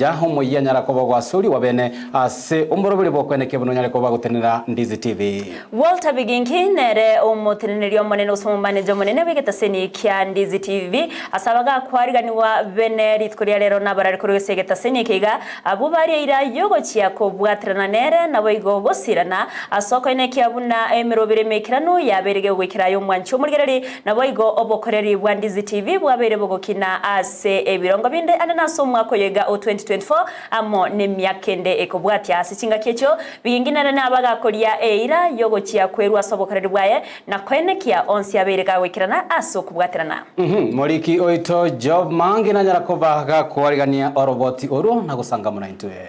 Omoyia anyara koba ogwasuri bene ase omoroberi bw'okwenekia buna onyare koba gotenena Ndizi TV. Walter Biginki nere omoteneneri omonene gose omomaneja omonene bw'egetaseni kia Ndizi TV ase abagakwariganigwa bene rituko ria rero nabarare korwa ase egetaseni eke iga abwo baria eira y'ogochia kobwaterana nere naboigo gosirana ase okoenekia buna emeroberi emeikeranu yabeire gegoikera ay'omwanchi omorigereri Naboigo obokoreri bwa Ndizi TV bwabeire bogokina ase ebirongo binde ande nase omwaka oyo iga o 2024 amo nemiaka ende ekobwatia. Ase chingaki echio, Bigingi nere nabagakoria eira yogochia kwerua ase obokoreri bwaye na koenekia onsi abeire gagoikerana ase okobwaterana. Moriki oito Job Mangi nanyara koba gakoarigania oroboti orwo na gosangamuna intwe.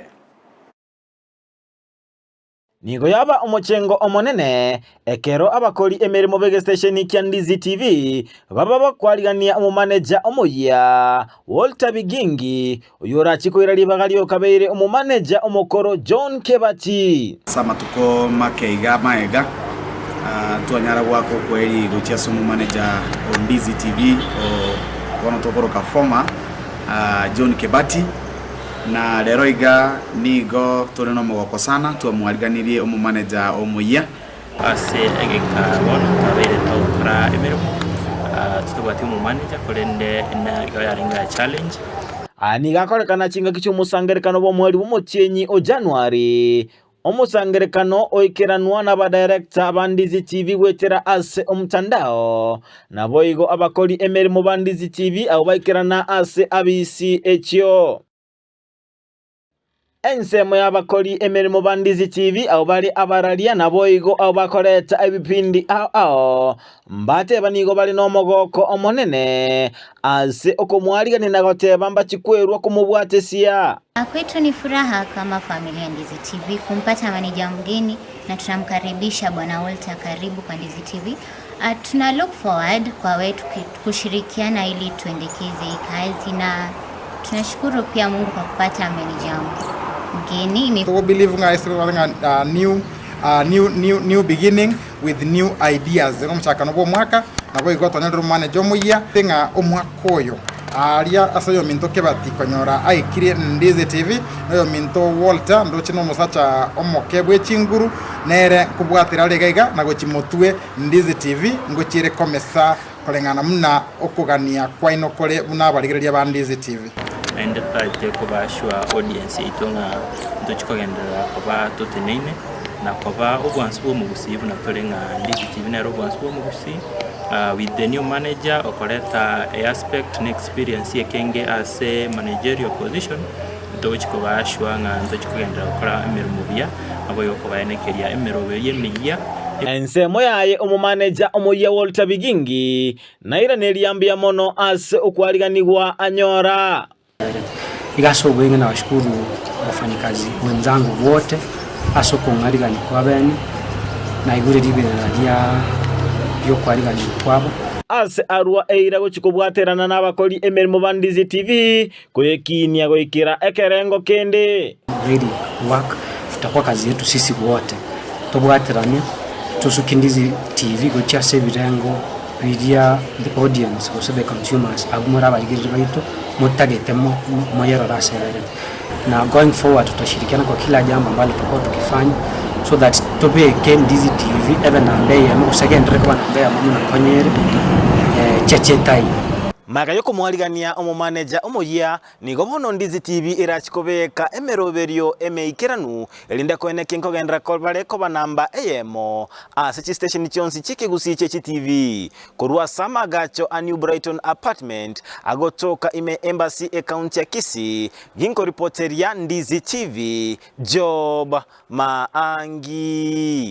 Nigo yaba omochengo omonene ekero abakori emeremo b'egesitesheni kia Ndizi TV baba bakwarigania omomaneja omoyia Walter Bigingi oyio orachie koira ribaga riokabeire omomaneja omokoro John Kebati. Ase amatuko make iga amaega, twanyara goaka okweri gochia ase omomaneja o Ndizi TV o bono tokoroka former John Kebati. Na rero iga nigo tore nomogoko sana twamwariganirie omomaneja omoyia. Ase egeka bono twabeire togokora emeremo, titobwati omomanager korende nigo yarenge a challenge. Aya nigo akorekana chingaki chi'omosangererekano bw'omweri bw'omotienyi o January, Omosangererekano oikeranwa n'abadirector ba Ndizi TV goetera ase omotandao, naboigo abakori emeremo ba Ndizi TV abwo baikerana ase abisi echio. Ensemo y'abakori emeremo ba Ndizi TV abwo bare abararia naboigo abwo bakoreta ebipindi ao ao, mbateba nigo bare nomogoko omonene ase okomwarigania na goteba mbachi kwerwa komobwatesia. Kwetu ni furaha kama familia Ndizi TV kumpata maneja mgeni na tunamkaribisha Bwana Walter, karibu kwa Ndizi TV. Uh, tuna look forward kwa wetu kushirikiana ili tuendekeze hii kazi na tunashukuru pia Mungu kwa kupata meneja mgeni. Togo believe ng'a ase ng'a uh, new, uh, new, new, new beginning with new ideas ng'a omochakano bwa omwaka nabo igo twanyorire omomanager omoyia ng'a omwaka oyo aaria ase oyominto Kebati konyora aikire Ndizi TV na oyominto Walter ndoche nomosacha omoke bwe chinguru nere nkobwatera are iga iga na gochi motwe Ndizi TV ngochiere komesa koreng'ana buna okogania kwaino kore buna abarigereria ba Ndizi TV. Naende totaete kobashua audience yaito ng'a ntochi kogenderera koba toteneine na koba obwansu bwa omogusii buna tore ng'a Ndizi TV nere obwansu bwa omogusii with the new manager okoreta easpect na experience ekenge ase managerial position ntogochi kobashua ng'a ntochi kogenderera gokora emeremo buya naboigo kobaenekeria emeroberio emiya. Ensemo yaye omomaneja omoyia Walter Bigingi nairaneria mbuya mono ase okwariganigwa anyora. Iga ase obweng'e nabashukuru wafanyikazi wenzangu wote ase okong'arigania kwabene, naigure riberera ria ri'okwariganigwa kwabo. Ase arua eira gochia kobwaterana nabakori emeremo ba Ndizi TV koyekiinia goikera ekerengo kende. Really work itakuwa kazi yetu sisi wote tobwaterane tosukie Ndizi TV gochia ase ebirengo biria the audience gose the consumers abwo more abarigereria baito motagete moyerore ase eberete. Na going forward tutashirikiana kwa kila jambo ambalo tutakuwa tukifanya so that tobeke Ndizi TV ebe namba eyemo gose egenderere koba namba eyemo buna nkonya ere cheche etaiyo. Magega y'okomwarigania omomaneja omoyia, nigo bono Ndizi TV erachi kobeeka emeroberio emeikeranu, erinde koenekia nkogenderera kobare koba namba eyemo ase chisitesheni chionsi chi'ekegusii chie chitivi. Korwa ase amaagacho a New Brighton Apartment agotoka ime Embassy ekaunti ya Kisii, ginkoripoteria Ndizi TV, Job Maangi.